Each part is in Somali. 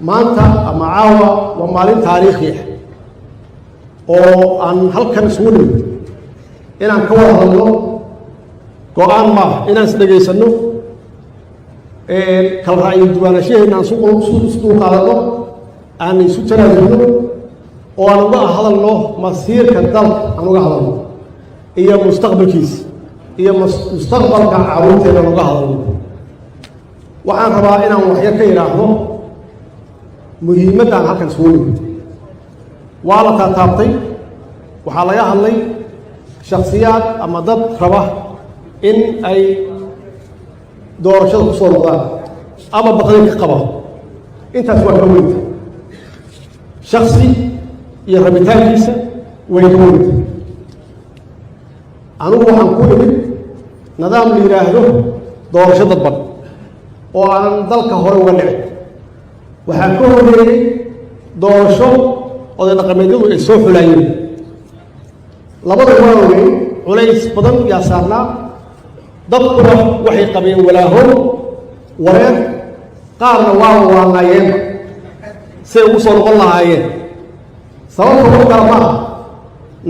Maanta ama caawa waa maalin taariikhi ah oo aan halkan isugu nimid inaan ka wada hadalno. Go'aan maaha inaan is dhegaysanno, kala ra'yi duwaanashaheenna aan isu dulqaadanno, aan isu tanaadulno oo aan uga hadalno masiirka dalka, aan uga hadalno iyo mustaqbalkiisa iyo mustaqbalka carruurteena aan uga hadalno. Waxaan rabaa inaan waxyar ka idhaahdo muhiimadda aan halkan isugu nimid. Waa la taataabtay, waxaa laga hadlay shaksiyaad ama dad raba in ay doorashada ku soo noqdaan ama baqdin ka qaba. Intaas waa ka weynta, shaksi iyo rabitaankiisa way ka weynta. Anigu waxaan ku imid nidaam la yidhaahdo doorasho dadban oo aanan dalka hore uga dhicin. Waxaa ka horreeyey doorasho oday dhaqameedyadu ay soo xulaayeen. Labada waa ogeyn, culays badan yaa saarnaa, dadkuna waxay qabeen walaaho, wareer, qaarna waa waanaayeenba say ugu soo noqon lahaayeen. Sababta ugu kala maaha,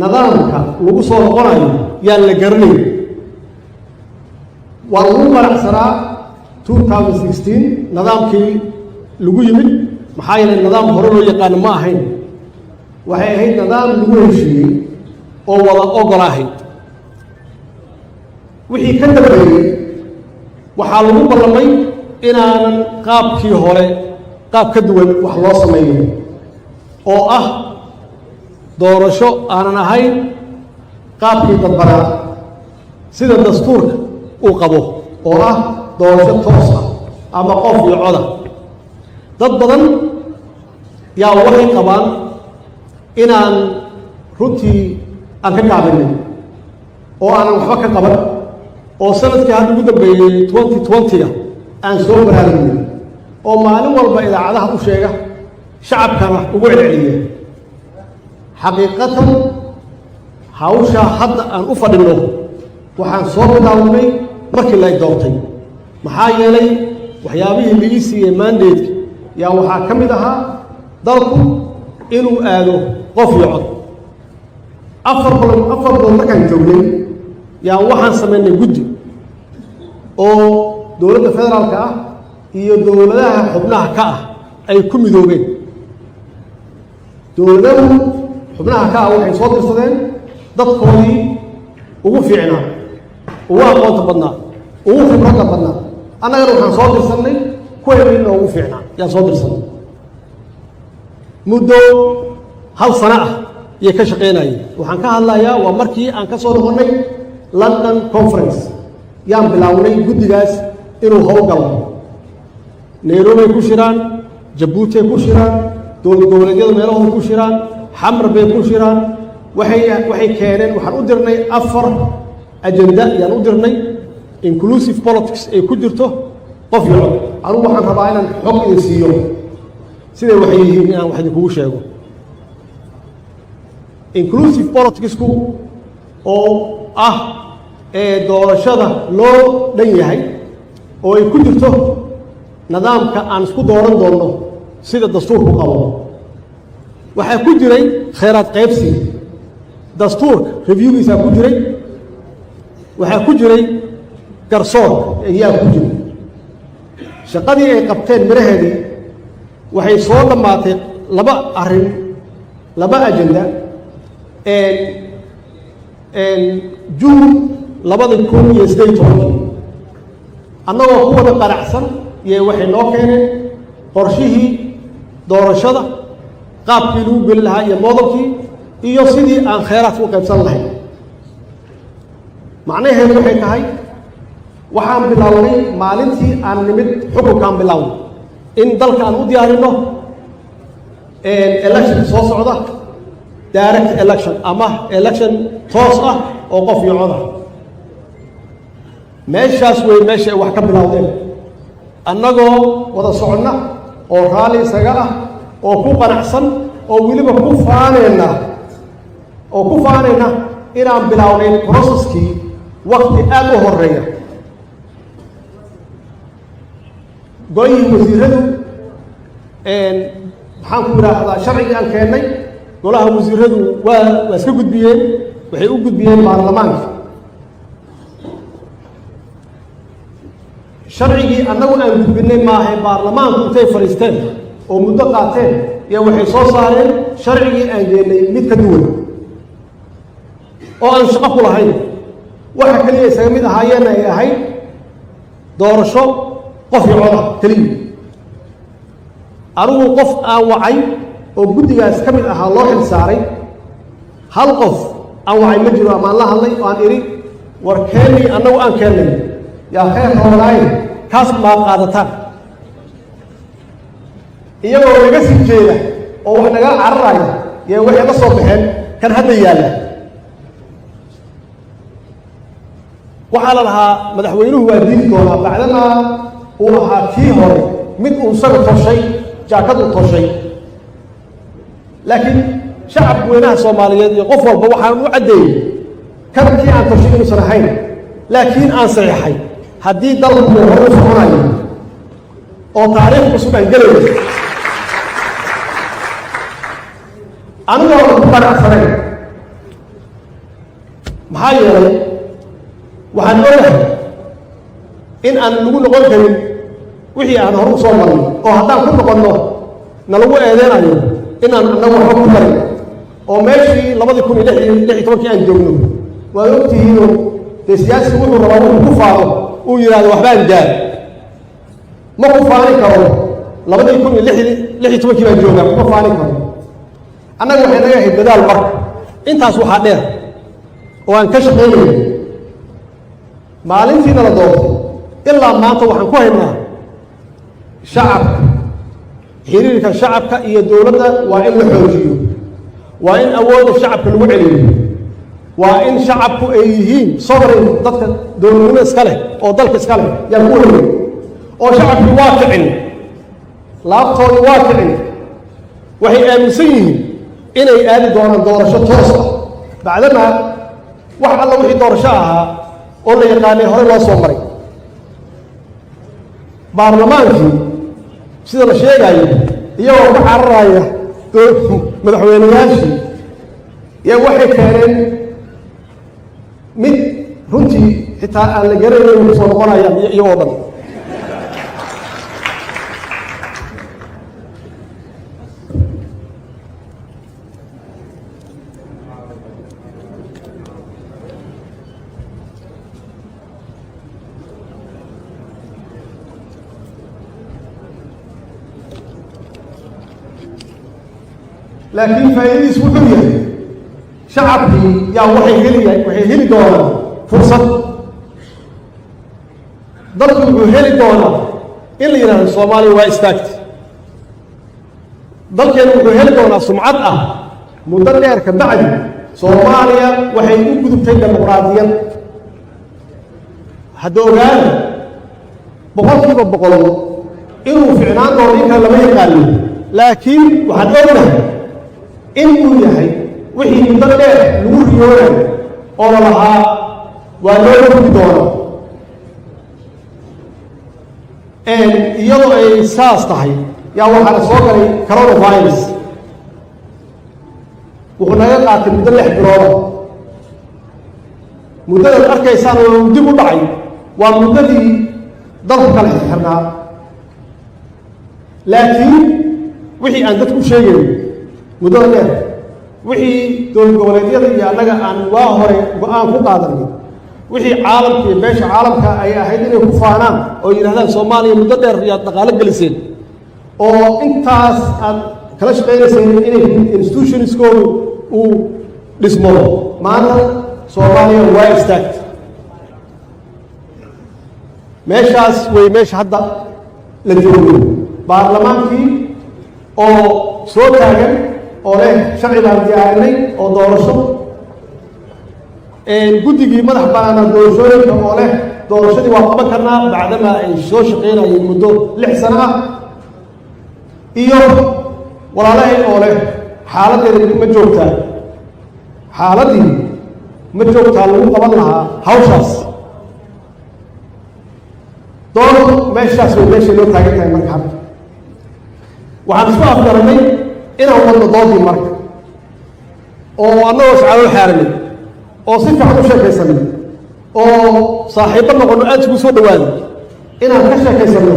nidaamka lagu soo noqonayo yaan la garanayn. Waa lagu qanacsanaa 2016 nidaamkii lagu yimid, maxaa yeelay nidaam hore loo yaqaano ma ahayn. Waxay ahayd nidaam lagu heshiiyey oo wada ogol ahayd. Wixii ka dambeeyey waxaa lagu ballamay inaanan qaabkii hore qaab ka duwan wax loo sameeyo, oo ah doorasho aanan ahayn qaabkii dadbanaa, sida dastuurka uu qabo, oo ah doorasho toos ah ama qof iyo coda. Dad badan yaa waxay qabaan inaan runtii aan ka gaabinin oo aanan waxba ka qaban, oo sanadkii hadda ugu dambeeyey 2020-ga aan soo baraarugin, oo maalin walba idaacadaha u sheega, shacabkana ugu celceliya. Xaqiiqatan, hawshaa hadda aan u fadhinno waxaan soo bilownay markii la doortay, maxaa yeelay waxyaabihii la ii siiyey mandate-ka yaa waxaa ka mid ahaa dalku inuu aado qof iyo cod. 4 bilood, 4 bilood markaan joognay yaa waxaan samaynay guddi oo dowladda federaalka ah iyo dowladaha xubnaha ka ah ay ku midoobeen. Dowladahu xubnaha ka ah waxay soo dirsadeen dadkoodii ugu fiicnaa, ugu aqoonta badnaa, ugu khibradda badnaa. Annagana waxaan soo dirsannay kuweynina ugu fiicnaa yaan soo dirsanay. Muddo hal sano ah ayay ka shaqaynayeen. Waxaan ka hadlayaa waa markii aan ka soo noqonnay London Conference yaan bilownay guddigaas inuu howlgalo. Nairobay ku shiraan, Jabuutay ku shiraan, dowlad goboleedyada meelahooda ku shiraan, Xamar bay ku shiraan. Waxay keeneen, waxaan u dirnay afar agenda yaan u dirnay, inclusive politics ay ku jirto, qof iyo cod. Anugu waxaan rabaa inaan xog idin siiyo siday waxay yihiin, inaan wax idinkugu sheego. Inclusive politics-ku oo ah ee doorashada loo dhan yahay, oo ay ku jirto nidaamka aan isku dooran doonno sida dastuurku qabo, waxaa ku jiray khayraad qaybsiga, dastuurka review-giisaa ku jiray, waxaa ku jiray garsoorka ayaa ku jiray. Shaqadii ay qabteen miraheedii waxay soo dhammaatay laba arrin, laba agenda, Juun 2018-kii. Annagoo ku wada qanacsan iyo waxay noo keeneen qorshihii doorashada, qaabkii lagu geli lahaa iyo model-kii iyo sidii aan khayraadka u qaybsan lahayn. Macnaheedu waxay tahay, waxaan bilownay maalintii aan nimid xukunkaan bilownay in dalka aan u diyaarinno election soo socda, direct election ama election toos ah oo qof iyo cod ah. Meeshaas wey meesha ay wax ka bilowdeen. Annagoo wada soconna oo raalli isaga ah oo ku qanacsan oo weliba ku faanayna oo ku faanayna inaan bilownay process-kii wakti aada u horeeya. Golihii wasiiradu Maxaan ku idhaahdaa, sharcigii aan keennay golaha wasiiradu waa iska gudbiyeen, waxay u gudbiyeen baarlamaanka. Sharcigii annagu aan gudbinay maahay, baarlamaanku intay fadhiisteen oo muddo qaateen iyo waxay soo saareen sharcigii aan geennay mid ka duwan oo aan shaqo ku lahayn. Waxa keliya isaga mid ahaayeenna ay ahayd doorasho qof iyo cod ah keliya. Anigu qof aan wacay oo guddigaas ka mid ahaa loo xil saaray, hal qof aan wacay ma jiro ama aan la hadlay oo aan idhi, "War keennii annagu aan keennay yaa khayr roonaaye, kaas maa qaadataan?" Iyagoo naga sii jeeda oo wax naga cararaya yee waxay la soo baxeen kan hadda yaalla. Waxaa la lahaa madaxweynuhu waa diidi doonaa, bacdamaa uu ahaa kii hore mid uu isaga toshay, jaakad uu toshay. Laakiin shacabka weynaha Soomaaliyeed iyo qof walba waxaan u caddeeyey kan kii aan toshay inuusan ahayn, laakiin aan saxiixay haddii dalku uu hore u soconayo oo taariikh cusub aan gelayo. Anigoo ku qanacsanayn, maxaa yeelay waxaan ogahay in aan lagu noqon karin wixii aan hore u soo marnay, oo haddaan ku noqonno na lagu eedeynayo inaan annagu waxba ku darin oo meeshii 2016-kii aan joogno. Waad ogtihiinoo dee siyaasigu wuxuu rabaa wuxuu ku faano, uu yidhahdo waxbaan gaar. Ma ku faani karo 2016-kii baan joogaa, kuma faani karo. Annaga waxay naga ahayd dadaal. Marka intaas waxaa dheer oo aan ka shaqaynayo maalintiina la doortay ilaa maanta, waxaan ku haynaa shacabka, xiriirka shacabka iyo dowladda waa in la xoojiyo, waa in awoodda shacabka lagu celiyo, waa in shacabku ay yihiin sovereign, dadka dowladnimo iska leh oo dalka iska leh yaan ku wareegay. Oo shacabkii waa kicin, laabtoodii waa kicin, waxay aaminsan yihiin inay aadi doonaan doorasho toos ah, bacdamaa wax alla wixii doorasho ahaa oo la yaqaanay horey loo soo maray. Baarlamaankii, sida la sheegayo, iyagoo ka cararaya madaxweyneyaashii ya waxay keeneen mid runtii xitaa aan la garanayn kusoo noqonayaan iyagoo dhan. Laakiin faa'iidadiis wuxuu yahay shacabkii yaa waxay heli doonaan fursad. Dalku wuxuu heli doonaa in la yidhahdo Soomaaliya waa istaagtay. Dalkeenu wuxuu heli doonaa sumcad ah muddo dheer ka bacdi Soomaaliya waxay u gudubtay dimuqraadiyad. Hadda ogaana, 100% inuu ficnaan doono ninkan lama yaqaano, laakiin waxaan ognahay in uu yahay wixii muddo dheer lagu riyoonayo oo la lahaa waa loo gudbi doonaa. Iyadoo ay saas tahay yaa waxaa la soo galay coronavirus. Wuxuu naga qaatay muddo 6 bilooda. Muddadaad arkaysaan oo dib u dhacay waa muddadii dalku kala xirxirnaa. Laakiin wixii aan dadku u sheegayn muddada dheer, wixii dowlad goboleedyada iyo annaga aan waa hore go-aan ku qaadanay, wixii caalamka iyo beesha caalamka ay ahayd inay ku faanaan oo yidhahdaan Soomaaliya muddo dheer yaad dhaqaalo geliseen oo intaas aad kala shaqaynayseen inay institutionskoodu uu dhismo, maanta Soomaaliya waa istaagtay. Meeshaas way meesha hadda la joogo, baarlamaankii oo soo taagan oo leh sharci baan diyaarinay oo doorasho, guddigii madax banaana doorashooyinka oo leh doorashadii waa qaban karnaa, bacdamaa ay soo shaqaynayeen muddo 6 sano ah, iyo walaalahay oo leh xaaladdeeda ma joogtaa, xaaladdii ma joogtaa lagu qaban lahaa hawshaas. Doortu meeshaas way meeshay loo taagan tahay. Marka hadda Waxaan isku afgaranay inaan wadno doodii marka, oo annagoo iscalool xaaranay oo si fiican u sheekaysanay oo saaxiibbo noqono, aad isugu soo dhawaaday, inaan ka sheekaysanno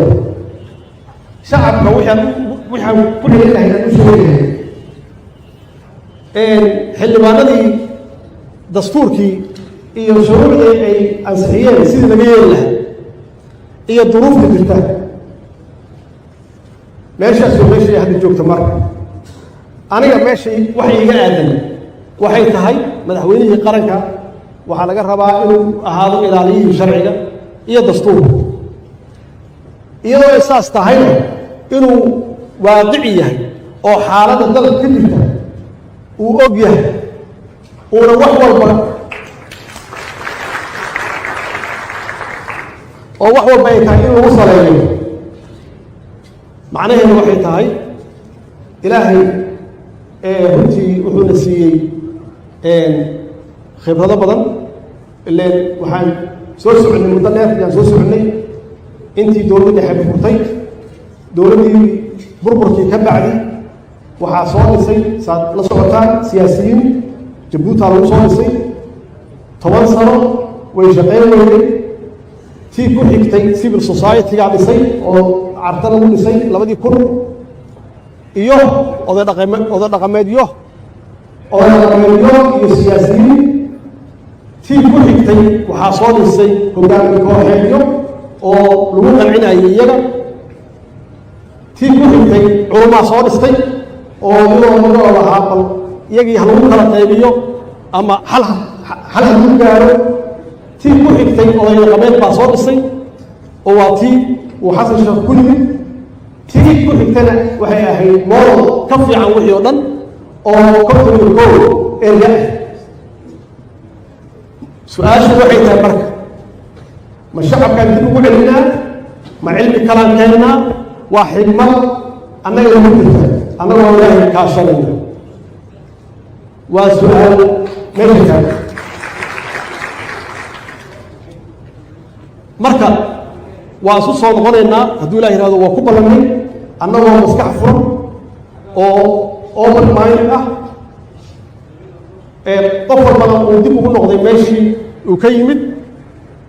shacabka waxaan ku celin lahayn, aan u sheegahay xildhibaanadii dastuurkii iyo shuruucdii ay ansixiyeen sidii laga yeeli lahaa iyo duruufta jirta. Meeshaas waa meeshay hadda joogta. Marka aniga meeshay wax iiga aadan waxay tahay, madaxweynihii qaranka waxaa laga rabaa inuu ahaado ilaaliyihii sharciga iyo dastuurka, iyadoo ay saas tahayna inuu waaqici yahay oo xaaladda dalka ka jirta uu og yahay, uuna wax walba oo wax walba ay tahay in lagu saleeyo. Macnaheedu waxay tahay, Ilaahay runtii wuxuuna siiyey khibrado badan. Ileen waxaan soo soconnay muddo dheer ayaan soo soconnay, intii dowladda dhexe burburtay, dowladdii burburkii ka bacdi waxaa soo dhisay, saad la socotaan, siyaasiyiin. Jabuutaa lagu soo dhisay, 10 sano way shaqayn weyday. Tii ku xigtay civil society-gaa dhisay oo Carta lagu dhisay 2000, iyo oday dhaqameedyo iyo siyaasiyiin. Tii ku xigtay waxaa soo dhisay hogaami kooxeedyo oo lagu qancinayay iyaga. Tii ku xigtay culumaa soo dhistay oo iyadoo magoo lahaa bal iyagii ha lagu kala qaybiyo ama xal ha lagu gaaro. Tii ku xigtay oday dhaqameed baa soo dhisay oo waa tii uu Xasan Sheekh ku yimid. Tii ku xigtana waxay ahayd model ka fiican wixii oo dhan, oo 51 erga ah. Su-aashu waxay tahay marka, ma shacabkaan dib ugu celinaa, ma cilmi kalaan keennaa? Waa xigmad annaga nagu jirta, annagoo Ilaahay kaashanayna. Waa su-aal meesha taagan. Marka waa isu soo noqonaynaa hadduu Ilah yihahdo. Waa ku ballannay annagoo maskax furan oo open mind ah, qof walbana uu dib ugu noqday meeshii uu ka yimid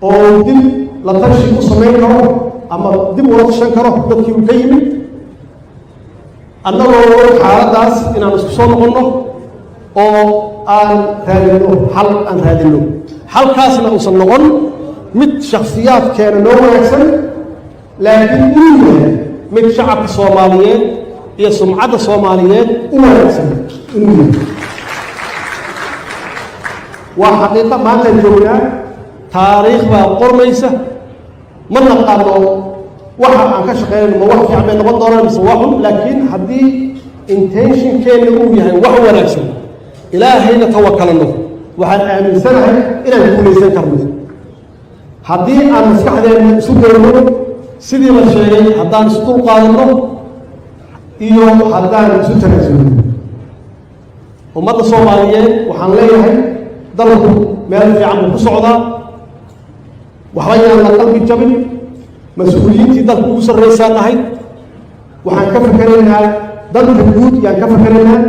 oo uu dib la tashi u samayn karo ama dib ula tashan karo dadkii uu ka yimid, annagoo xaaladdaas inaan isku soo noqonno oo aan raadinno xal, aan raadinno xalkaasna uusan noqon mid shakhsiyaadkeena noo wanaagsan, laakiin uu yahay mid shacabka Soomaaliyeed iyo sumcadda Soomaaliyeed u wanaagsan inuu yahay. Waa xaqiiqo maantaan joognaa, taariikh baa qormaysa. Ma naqaano waxa aan ka shaqeynayno ma wax fiican bay noqon doonaan mise waa xun, laakiin haddii intentionkeenna uu yahay wax wanaagsan, Ilaahayna tawakalano, waxaan aaminsanahay inaan guulaysan karno haddii aan maskaxdeenna isu geyno sidii la sheegay, haddaan isu dulqaadanno iyo haddaan isu tanaasulno. Ummadda Soomaaliyeed waxaan leeyahay, dalku meel fiican buu ku socdaa, waxba yaan la qalbi jabin. Mas-uuliyiintii dalka ugu sarraysaan nahay. Waxaan ka fakeraynaa danta guud yaan ka fakeraynaa.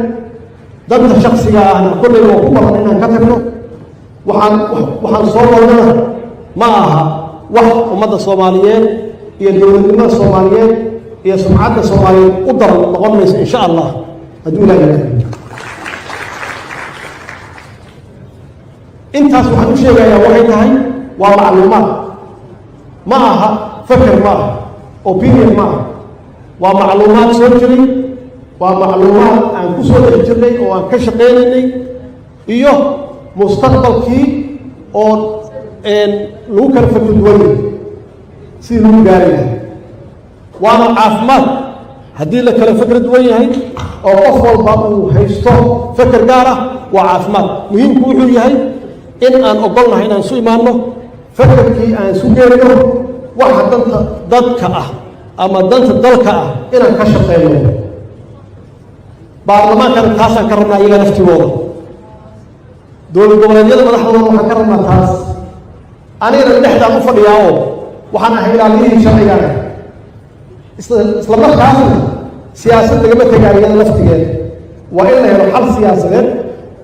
Danta shaksiga ahna kolley waa ku badan inaan ka tagno. Waxaan soo wadnana ma aha wax ummadda Soomaaliyeed iyo dowladnimada Soomaaliyeed iyo sumcadda Soomaaliyeed u daran noqon mayso, insha Allah, hadduu Ilaah yidhaahdo. Intaas waxaan u sheegayaa waxay tahay waa macluumaad, ma aha feker, ma aha opinion, ma aha. Waa macluumaad soo jiray, waa macluumaad aan ku soo dhex jirnay oo aan ka shaqaynaynay iyo mustaqbalkii oo lagu kala fakr duwan yahay sidii lagu gaari lahay. Waana caafimaad haddii la kala fakr duwan yahay oo qof walba uu haysto feker gaar ah, waa caafimaad. Muhiimku wuxuu yahay in aan ogolnahay inaan isu imaanno, fekerkii aan isu geenno, waxa danta dadka ah ama danta dalka ah inaan ka shaqeyno. Baarlamaankana taasaan ka rabnaa iyaga naftigooda, dowlad goboleedyada madaxdooda waxaan ka rabnaa taas. Anigana dhexdaan u fadhiyaa oo waxaan ahay ilaaliyihii sharcigana, isla markaasna Siyaasad lagama tegaayo iyada laftigeeda. Waa in la helo xal siyaasadeed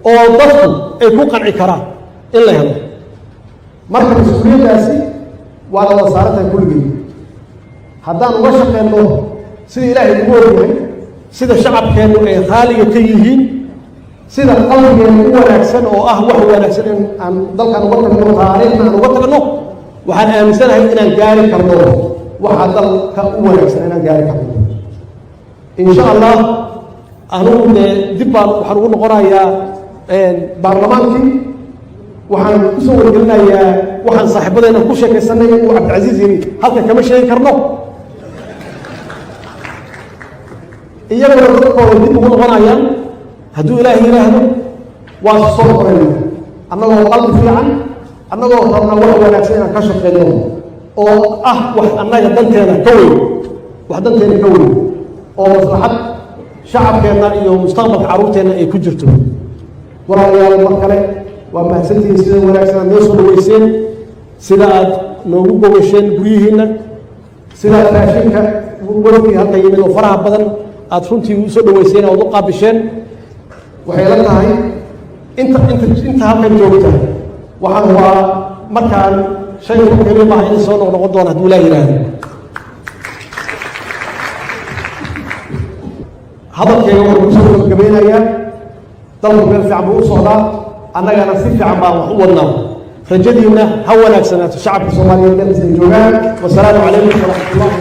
oo dadku ay ku qanci karaan in la helo. Marka mas-uuliyaddaasi waa la wada saarantahay kulligeen. Haddaan uga shaqeyno sida Ilaahay ugu ogyahay, sida shacabkeennu ay raaliga ka yihiin, sida qalbigeennu u wanaagsan oo ah wax wanaagsan in aan dalkan uga tagno, taariikhna aan uga tagno, waxaan aaminsanahay inaan gaari karno waxa dalka u wanaagsan inaan gaari karno, insha Allah. Anugu dee dib baan waxaan ugu noqonayaa baarlamaankii. Waxaan kusoo wargelinayaa waxaan saaxiibadeenna ku sheekaysanay uu Cabdicasiis yiri halka kama sheegi karno. Iyaguna dadkooda dib ugu noqonayaan hadduu Ilaahay yidhaahdo. Waan soo noqonayna annagoo qalbi fiican, annagoo rabna wax wanaagsan inaan ka shaqeyno oo ah wax annaga danteena ka weyn, wax danteena ka weyn oo maslaxad shacabkeenna iyo mustaqbalka carruurteenna ay ku jirto. Walaalayaal, mar kale waa mahadsantihiin sida wanaagsan aad noo soo dhaweyseen, sida aad noogu gogasheen guryihiinna, sidaad raashinka wafkii halka yimid oo faraha badan aad runtii u soo dhaweyseen ood u qaabisheen. Waxay la tahay inta halkan joogta waxaan waa markaan shay ku keli maaha in soo noqnoqon doona hadduu Ilaah yidhaahdo. Hadalkayga waxaan kusoo gabagabeynayaa, dalku meel fiican buu u socdaa, annagana si fiican baan wax u wadnaa. Rajadiinna ha wanaagsanaato, shacabka Soomaaliyeed meel kastay joogaan. Wasalaamu calaykum waraxmat ullah.